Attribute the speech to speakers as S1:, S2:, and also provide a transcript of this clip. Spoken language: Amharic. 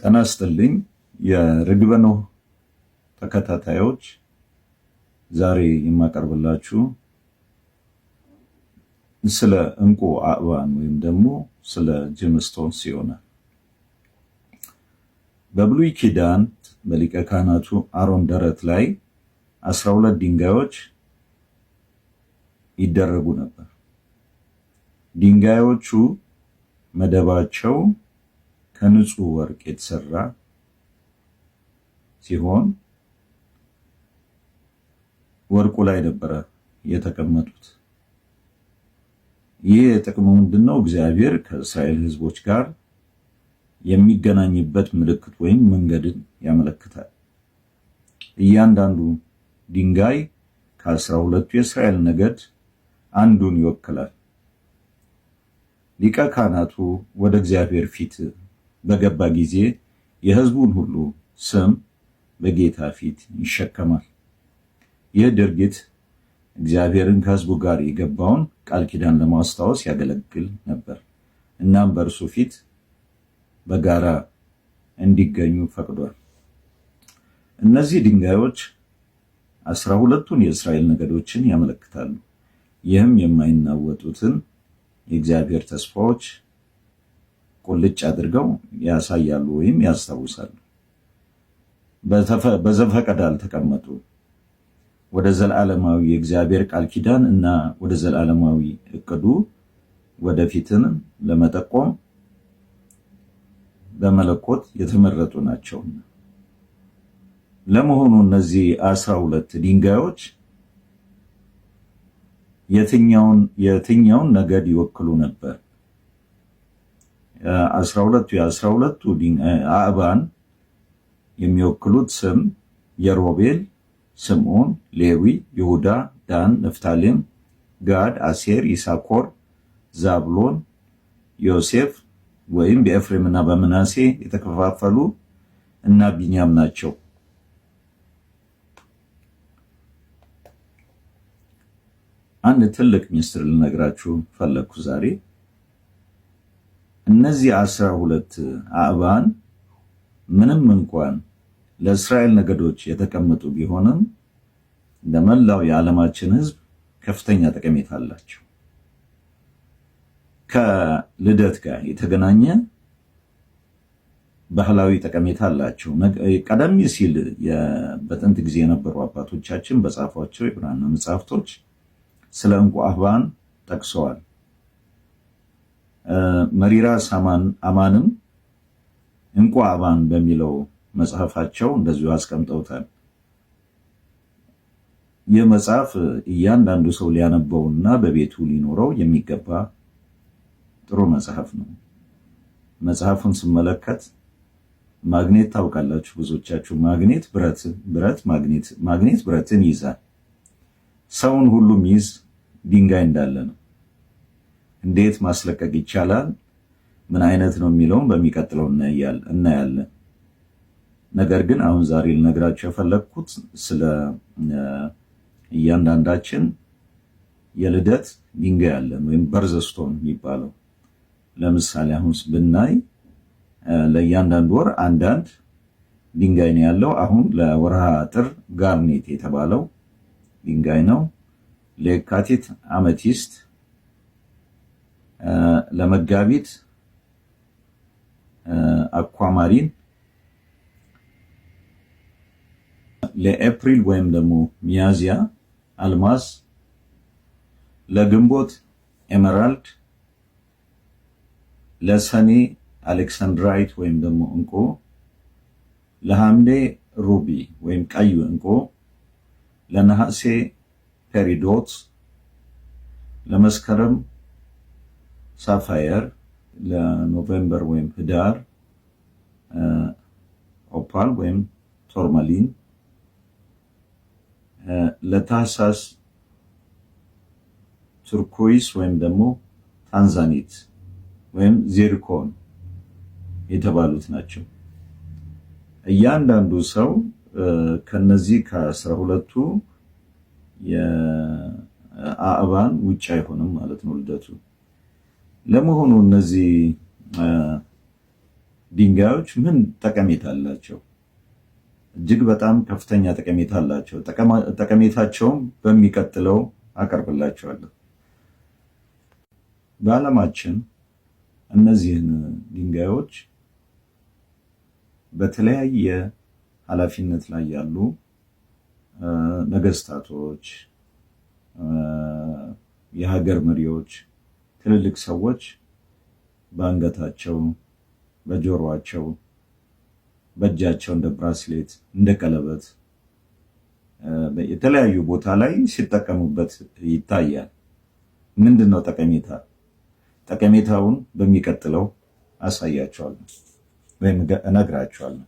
S1: ጤና ይስጥልኝ የርግበ ኖህ ተከታታዮች፣ ዛሬ የማቀርብላችሁ ስለ እንቁ አእባን ወይም ደግሞ ስለ gemstones ይሆናል። በብሉይ ኪዳን በሊቀ ካህናቱ አሮን ደረት ላይ 12 ድንጋዮች ይደረጉ ነበር። ድንጋዮቹ መደባቸው ከንጹህ ወርቅ የተሰራ ሲሆን ወርቁ ላይ ነበረ የተቀመጡት። ይህ ጥቅሙ ምንድነው? እግዚአብሔር ከእስራኤል ሕዝቦች ጋር የሚገናኝበት ምልክት ወይም መንገድን ያመለክታል። እያንዳንዱ ድንጋይ ከ12ቱ የእስራኤል ነገድ አንዱን ይወክላል። ሊቀ ካህናቱ ወደ እግዚአብሔር ፊት በገባ ጊዜ የሕዝቡን ሁሉ ስም በጌታ ፊት ይሸከማል። ይህ ድርጊት እግዚአብሔርን ከሕዝቡ ጋር የገባውን ቃል ኪዳን ለማስታወስ ያገለግል ነበር። እናም በእርሱ ፊት በጋራ እንዲገኙ ፈቅዷል። እነዚህ ድንጋዮች 12ቱን የእስራኤል ነገዶችን ያመለክታሉ። ይህም የማይናወጡትን የእግዚአብሔር ተስፋዎች ቁልጭ አድርገው ያሳያሉ ወይም ያስታውሳሉ። በዘፈቀደ አልተቀመጡ። ወደ ዘለዓለማዊ የእግዚአብሔር ቃል ኪዳን እና ወደ ዘለዓለማዊ እቅዱ ወደፊትን ለመጠቆም በመለኮት የተመረጡ ናቸውና። ለመሆኑ እነዚህ 12 ድንጋዮች የትኛውን ነገድ ይወክሉ ነበር? 12ቱ የ12ቱ አእባን የሚወክሉት ስም የሮቤል፣ ስምዖን፣ ሌዊ፣ ይሁዳ፣ ዳን፣ ንፍታሌም፣ ጋድ፣ አሴር፣ ይሳኮር፣ ዛብሎን፣ ዮሴፍ ወይም በኤፍሬም እና በምናሴ የተከፋፈሉ እና ቢንያም ናቸው። አንድ ትልቅ ሚስጥር ልነግራችሁ ፈለግኩ ዛሬ። እነዚህ 12 አእባን ምንም እንኳን ለእስራኤል ነገዶች የተቀመጡ ቢሆንም ለመላው የዓለማችን ሕዝብ ከፍተኛ ጠቀሜታ አላቸው። ከልደት ጋር የተገናኘ ባህላዊ ጠቀሜታ አላቸው። ቀደም ሲል በጥንት ጊዜ የነበሩ አባቶቻችን በጻፏቸው የብራና መጽሐፍቶች ስለ እንቁ አእባን ጠቅሰዋል። መሪራስ አማንም እንቁ አእባን በሚለው መጽሐፋቸው እንደዚሁ አስቀምጠውታል። ይህ መጽሐፍ እያንዳንዱ ሰው ሊያነበውና በቤቱ ሊኖረው የሚገባ ጥሩ መጽሐፍ ነው። መጽሐፉን ስመለከት ማግኔት ታውቃላችሁ ብዙዎቻችሁ። ማግኔት ብረት ብረት ማግኔት ማግኔት ብረትን ይይዛል። ሰውን ሁሉ የሚይዝ ድንጋይ እንዳለ ነው። እንዴት ማስለቀቅ ይቻላል? ምን አይነት ነው የሚለውን በሚቀጥለው እናያለን። ነገር ግን አሁን ዛሬ ልነግራችሁ የፈለግኩት ስለ እያንዳንዳችን የልደት ድንጋይ አለን ወይም birthstone የሚባለው። ለምሳሌ አሁን ብናይ ለእያንዳንዱ ወር አንዳንድ ድንጋይ ነው ያለው። አሁን ለወርሃ ጥር garnet የተባለው ድንጋይ ነው። ለየካቲት amethyst፣ ለመጋቢት aquamarine፣ ለኤፕሪል ወይም ደግሞ ሚያዚያ አልማዝ፣ ለግንቦት emerald፣ ለሰኔ alexandrite ወይም ደግሞ እንቁ፣ ለሐምሌ ruby ወይም ቀዩ እንቁ፣ ለነሐሴ peridot፣ ለመስከረም sapphire፣ ለ November ወይም ህዳር opal ወይም tourmaline፣ ለታህሳስ turquoise ወይም ደግሞ tanzanite ወይም zircon የተባሉት ናቸው። እያንዳንዱ ሰው ከነዚህ ከ12ቱ የአእባን ውጭ አይሆንም ማለት ነው ልደቱ። ለመሆኑ እነዚህ ድንጋዮች ምን ጠቀሜታ አላቸው? እጅግ በጣም ከፍተኛ ጠቀሜታ አላቸው። ጠቀሜታቸውም በሚቀጥለው አቀርብላቸዋለሁ። በዓለማችን እነዚህን ድንጋዮች በተለያየ ኃላፊነት ላይ ያሉ ነገስታቶች፣ የሀገር መሪዎች፣ ትልልቅ ሰዎች በአንገታቸው፣ በጆሮአቸው፣ በእጃቸው እንደ ብራስሌት፣ እንደ ቀለበት የተለያዩ ቦታ ላይ ሲጠቀሙበት ይታያል። ምንድን ነው ጠቀሜታ? ጠቀሜታውን በሚቀጥለው አሳያቸዋለሁ ወይም እነግራቸዋለሁ።